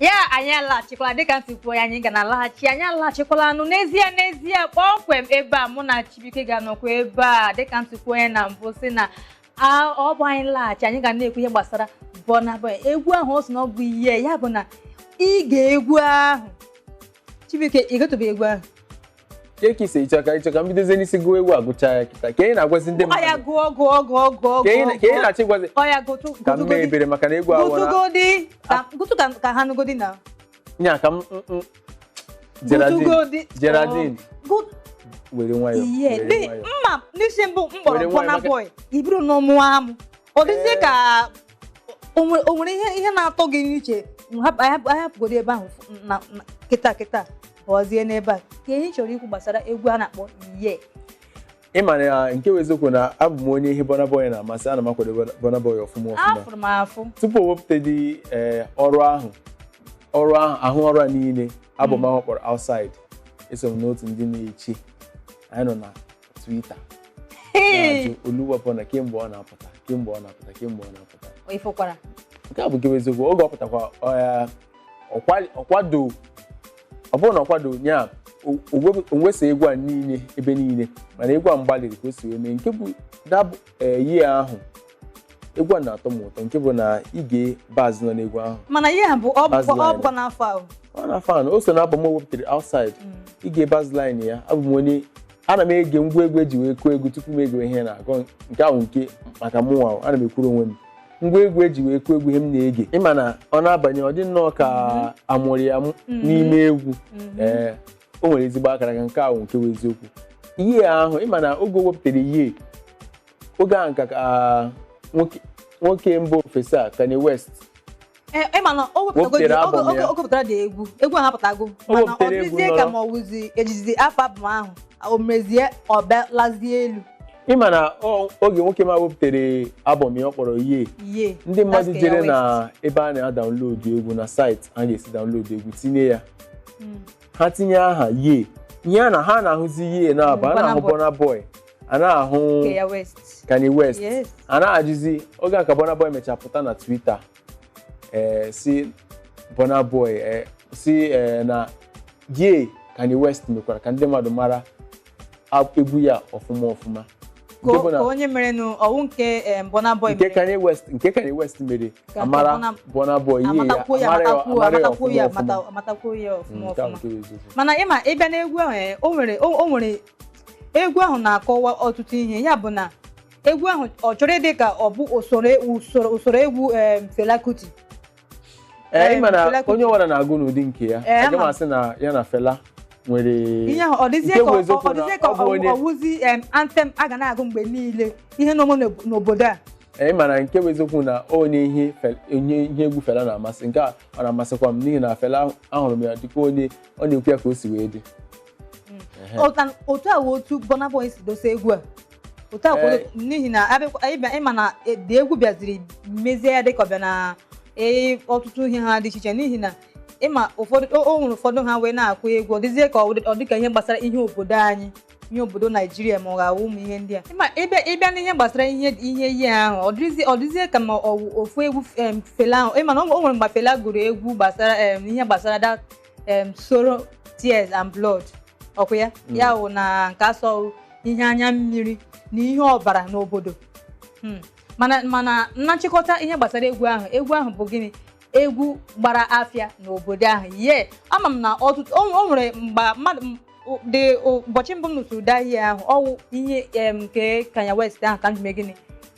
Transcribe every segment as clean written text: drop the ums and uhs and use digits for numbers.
Ya, anyị alaghachikwala. Dịka m si kwuo ya, anyị ga na-alaghachi. Anyị alaghachikwala anụ n'ezie n'ezie kpọmkwem ebe a mụ na Chibuike ga-anọkwa ebe a. Dịka m si kwuo ya na mbụ, si na ọ bụ anyị laghachi, anyị ga na-ekwu ihe gbasara Burna Boy, egwu ahụ ọ sị na ọ bụ ihe ya bụ na ige egwu ahụ. Chibuike, ị getụbe egwu ahụ? Ke ka isi ịchọ ka ịchọ ka m bidozie n'isi gụọ egwu agụcha ya kịta, ka ị na-agwazi ndị Ọ ya. mmadụ? Gụọ, gụọ, gụọ, gụọ. Ka ị na-achọ ịgwazi? Ọ ya, gụtụ. Ka m mee ebere maka na egwu awara. Gụtụgodi ka gụtụ ka ha nụgodi na. Nya ka m Geraldine. Gụtụgodi. Geraldine. Were nwayọọ. Ihe Were n'ihi nwayọọ. mma n'isi mbụ m kpọrọ Were nwayọọ. Burna Boy, iburu n'ụmụ amụ, ọ dịzie ka o nwere ihe na-atọ gị n'uche. Anyị hapụgodo ebe ahụ na kịta kịta, bọzie n'ebe a ka ihe ị chọrọ ikwu gbasara egwu a na-akpọ Ye. Ị ma na nke bụ eziokwu na abụ m onye ihe Burna Boy na-amasị. Ana m akwado Burna Boy ọfụma ọfụma. Afụrụ m afụ. Tupu o wepụtadị ọrụ ahụ, ọrụ ahụ ahụ, ọrụ a niile, abụ m ahụ kpọrọ Outside, eso m n'otu ndị na-eche. Anyị nọ na Twitter na-ajụ Oluwa Burna kemgbe ọ na-apụta, kemgbe ọ na-apụta, kemgbe ọ na-apụta. Ịfụkwara? Nke a bụ nke bụ eziokwu. Oge ọ pụtakwa, ọkwado, ọ bụrụ na ọkwado nya o nwesa egwu a niile ebe niile, mana egwu a mgbalịrị ka o si wee mee nke bụ yi ahụ. Egwu a na-atọ m ụtọ, nke bụ na ige bass nọ n'egwu ahụ. Mana ihe a bụ ọ Bass bụkwa ọ line. bụkwa n'afọ ahụ. Ọ na-afọ anọ o so na album o wepụtara Outside. Ige bassline ya, abụ m onye ana m ege ngwa egwu eji wee kụọ egwu tupu m ege ihe na-agụ nke ahụ. Nke maka mụnwa, ana m ekwuru onwe m ngwa egwu eji wee kụọ egwu ihe m na-ege. Ịma na ọ na-abanye, ọ dị nnọọ ka amụrụ ya n'ime egwu. Ee, o nwere ezigbo akara aka. Nke ahụ nke bụ eziokwu. Ihe ahụ, ịma na oge o wepụtara ihe, oge ahụ nka ka nwoke mba ofesi a, Kanye West, Ee, ịma na o wepụtago Wepụtara album oge ya. o wepụtara dị egwu, egwu ahụ apụtago, mana ọ Wepụtara egwu dịzie ka nọrọ. ma ọ wụzi ejizi afọ album ahụ, o mezie ọbịa lazie elu. Ịma na oge nwoke ma wepụtara album ya ọ kpọrọ Ye, Ye. ndị mmadụ That's jere Kanye na ebe a na-adownload egwu, na site a ga-esi download egwu, tinye ya, ha tinye aha Ye, ihe a na ha na-ahụzi Ye na-abụ a na-ahụ Burna Boy. Burna Boy, a na-ahụ Kanye West. Kanye West. A na-ajụzi oge a ka Burna Boy mechara pụta na Twitter, si Burna Boy, si na Ye Kanye West mekwara ka ndị mmadụ mara egwu ya ọfụma ọfụma. Nke bụ na Ka onye mere nụ ọwụ nke Burna Boy nke mere. Kanye West, nke Kanye West mere Ka amara Burna Burna Boy, ihe ya Amatakwuo ya. amara ya. Amatakwuo. Amara ya. Amatakwuo ya. Ọfụma ọfụma. Amatakwuo ya ọfụma Nke ahụ ọfụma. nke bụ eziokwu. Mana ịma ịbịa n'egwu ahụ, o nwere egwu ahụ na-akọwa ọtụtụ ihe. Ya bụ na egwu ahụ ọ chọrọ ịdị ka ọ bụ usoro egwu Fela Kuti. Ee, ịma na Fela Kuti. onye ọbụla na-agụ n'ụdị nke ya. Ee, Aga m ama m. asị na ya na Fela nwere Ihe ahụ ọ dịzie nke ka bụ eziokwu ọ na dịzie ka ọ bụ onye ọwụzi anthem a ga na-agụ mgbe niile, ihe na-eme n'obodo a. Ee, ịma na nke bụ eziokwu na onye ihe onye ihe egwu Fela na-amasị, nke a ọ na-amasịkwa m, n'ihi na Fela, ahụrụ m ya dịka onye ọ na-ekwu ya ka o si wee dị. Ehe. Otu a wụ otu Burna Boy si dosa egwu a, otu a Ee. n'ihi na ịma na dị egwu bịaziri mezie ya dịka ọ bịa na ọtụtụ ihe ha dị iche iche, n'ihi na ịma ụfọdụ o nwere ụfọdụ ha wee na-akụ egwu, ọ dịzie ka ọ dịka ihe gbasara ihe obodo anyị, ihe obodo Naijiria, ma ọ ga-awụ ụmụ ihe ndị a. Ịma ịbịa n'ihe gbasara ihe ahụ, ọ dịzie ka ma ọ wụ ofu egwu Fela ahụ. Ịma na o nwere mgbe Fela gụrụ egwu gbasara ihe gbasara that sorrow, tears and blood, ọkwa ya ya wụ na nke asọ ihe anya mmiri na ihe ọbara n'obodo. Mana na nchịkọta ihe gbasara egwu ahụ, egwu ahụ bụ gịnị? Egwu gbara afịa n'obodo ahụ. Ye, ama m na ọtụtụ o nwere mgbe mmadụ dị ụbọchị mbụ m nụtụrụ ụda ihe ahụ, ọwụ ihe nke Kanye West ahụ ka m ji mee gịnị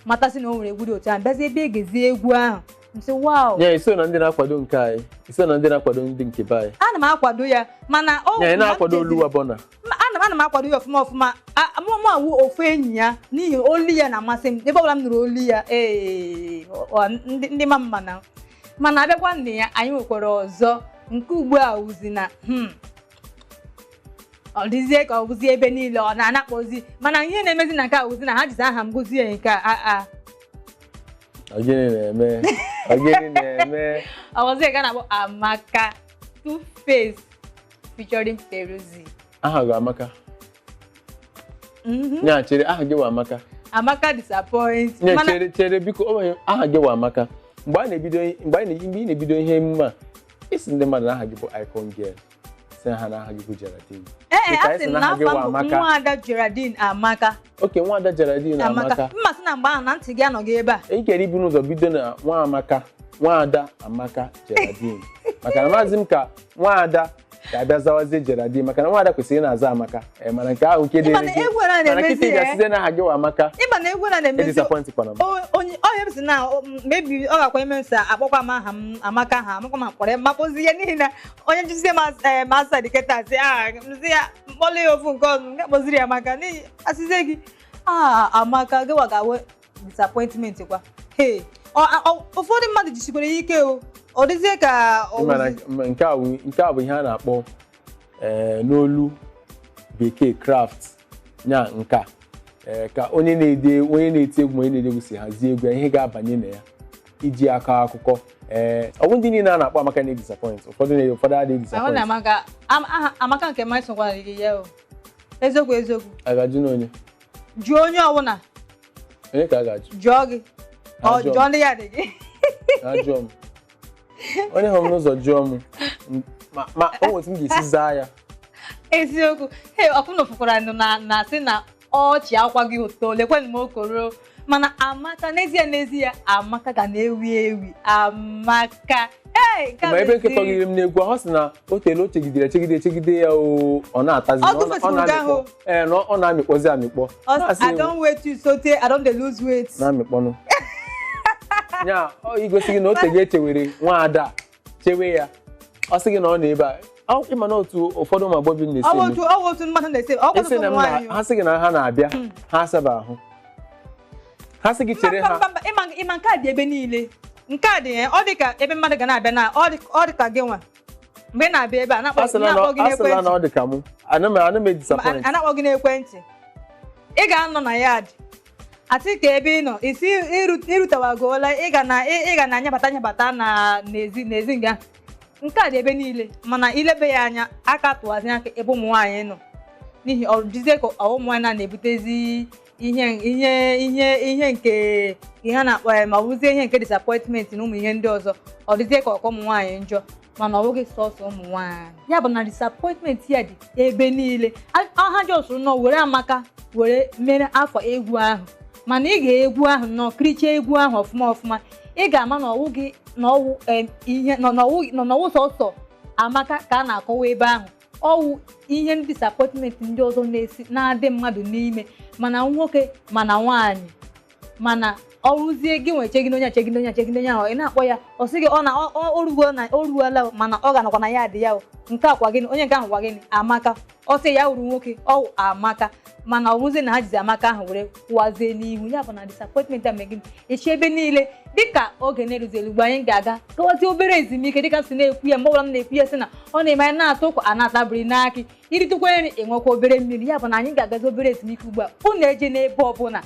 matasị na o nwere egwu dị otu ahụ. Bịazie ebe egezie egwu ahụ, m sị, "Wow." Ya iso na ndị na-akwado nke anyị, iso na ndị na-akwado ndị nke be anyị. Ana m akwado ya, mana o Ya ị mgbe m na-akwado Oluwa Burna? Ana m akwado ya ọfụma ọfụma. Mụ awụ ofu enyi ya, n'ihi olu ya na-amasị m. Ebe ọbụla m nụrụ olu ya, ee, ndị ma mma na mana abịakwa nne ya. Anyị nwekwara ọzọ nke ugbu a wụzi na ọ dịzie ka ọ bụzi ebe niile ọ na-anakpọzi, mana ihe na-emezi na nke a wụzi na ha jizi aha m gụzie nke a a. Ọ gịnị na-eme? Ọ gịnị na-eme? Ọ bụzi ka a na-akpọ Amaka Two Face featuring Peruzzi. Aha gị Amaka? Ya chere, aha gị wụ Amaka? Amaka disappoint. Nye. Mana Chere, chere biko, o nweghị aha gị wụ Amaka. Mgbe a na-ebido, mgbe anyị mgbe ị na-ebido ihe emume a, Isi ndị mmadụ na aha gị bụ Icon Girl, si ha na aha gị bụ Geraldine. Ee, Dịka a sị anyị m sị na na aha gị afa bụ m bụ Amaka. Nwaada Geraldine Amaka. Oke, Nwaada Geraldine Amaka. Amaka. Mma sị na mgbe ahụ na ntị gị anọghị ebe a. Ị kere ibu n'ụzọ bido na nwa Amaka, Nwaada Amaka Geraldine, maka na maazị m ka Nwaada ga-abịa zawazie Geraldine, maka na Nwaada kwesịrị ị na-aza Amaka. Ee, mana nke ahụ nke Ịma dịrị na gị, egwu a mana na-emezi kịta ị ya. ga-asịzie na aha gị wa Amaka. Ịma na egwu a na-emezi. Edisappoint kwana m. Onye ọhịa m si na mebi ọ gakwa eme nsa akpọkwa m aha m Amaka, ha amakwa m akpọrọ ya mmakpọzi ya, n'ihi na onye njizie m asa dị kịta sị a mzi ya mkpọlụ ya ofu nke ọzọ nke kpọziri ya Amaka, n'ihi asịzie gị a Amaka gịwa ga-awe disappointment kwa. He, ụfọdụ mmadụ jisikwara ya ike o, ọ dịzie ka ọ Ị ma na nke a bụ ihe a na-akpọ n'olu bekee craft, nya nka, ka onye na-ede, onye na-eti egwu, ma onye na-ede egwu si hazie egwu ya, ihe ga-abanye na ya iji akọ akụkọ. Ee, ọ bụ ndị niile a na-akpọ Amaka na-edisappoint, ụfọdụ na ụfọdụ adịghị Ahụ na disappoint. Amaka aha Amaka nke mmadụ sokwara gị ya o, eziokwu eziokwu. A ga-ajụ na onye? Jụọ onye ọbụla. Onye ka a ga-ajụ? Jụọ gị ọ. Ajụọ m. Jụọ ndị ya dị gị. Ajụọ m, onye hụrụ m n'ụzọ jụọ m, ma o nwetụ m ga-esi zaa ya. Eziokwu, he, ọkụnụ fụkwara nụ na na sị na ọchị akwa gị ụtọ, lekwenụ m okoro, mana Amaka n'ezie n'ezie Amaka ga na-ewi ewi Amaka. Ee, nke a Ma bụ ebe nkịtọ ezi- gịrị m n'egwu ahụ sị na o teela o chegidere chegide chegide ya o, ọ na-atazi. Ọ na ọ tụfesịrị na- nke ahụ. Ee, na ọ na-amịkpọzi amịkpọ. Na-asị I don wait you so tey I don dey lose weight. Na-amịkpọnụ ya, ọ igosi gị na o tego echewere nwaada chewe ya, ọ sị gị na ọ nọ ebe a. Ịma na otu ụfọdụ ụmụ agbọghọ na-esi Ọ bụ eme. otu, ọ bụ otu mmadụ na-esi ọ Isi bụ na ụmụ m na nwaanyị. ha sị gị na ha na-abịa, ha asaba ahụ, ha sị gị chere Mba, ha. mba, mba, ịma nke a dị ebe niile, nke a dị, ọ dị ka ebe mmadụ ga na-abịa na ọ dị ka gị nwa mgbe ị na-abịa ebe a na-akpọ Asịla na na-akpọ gị asịla na n'ekwentị. Ọ dị ka mụ ana m edisappoint. A na-akpọ gị n'ekwentị, ị ga-anọ na yard asị ka ebe ị nọ isi irutewagoola, ị ga na anyabata anyabata na n'ezi n'ezi nga. Nke a dị ebe niile, mana ilebe ya anya aka tụwazi aka ebe ụmụ nwaanyị nọ, n'ihi ọ dịzie ka ọ ụmụ nwaanyị na-ebutezi ihe nke ihe a na-akpọ ya, ma ọ bụzie ihe nke disappointment na ụmụ ihe ndị ọzọ, ọ dịzie ka ọkọ ụmụ nwaanyị njọ, mana ọ bụghị sọsọ ụmụ nwaanyị. Ya bụ na disappointment ya dị ebe niile. Ha jọsụrụ nọ were Amaka were mere afọ egwu ahụ, mana ị ga-egwu ahụ nnọọ kirichie egwu ahụ ọfụma ọfụma, ị ga-ama na ọwụ gị na ọwụ ihe nọ n'ọwụ sọsọ Amaka ka a na-akọwa ebe ahụ, ọwụ ihe ndị disappointment ndị ọzọ na-esi na-adị mmadụ n'ime, mana nwoke mana nwaanyị, mana ọ rụzie gị nwe chegide onye a, chegide onye a, chegide onye ahụ ị na-akpọ ya, ọ sị gị ọ na o rugo na o ruola o, mana ọ ga-anọkwa na ya dị ya o, nke a kwa gịnị, onye nke ahụ kwa gịnị, Amaka ọ sị ya wuru nwoke ọ wụ Amaka, mana ọ bụrụzie na ha jizi Amaka ahụ were kwụwazie n'ihu ya, bụ na disappointment a mee gịnị echi ebe niile. Dịka oge na-eruziri ugbu anyị ga-aga gawazie obere ezumike, dịka m si na-ekwu ya mgbe ọbụla m na-ekwu ya, sị na ọ na-eme anyị na-atụ ụkwa a na-atabiri n'akị, iritụkwa nri, enwekwa obere mmiri. Ya bụ na anyị ga-agazi obere ezumike ugbu a. Unu eje n'ebe ọbụla.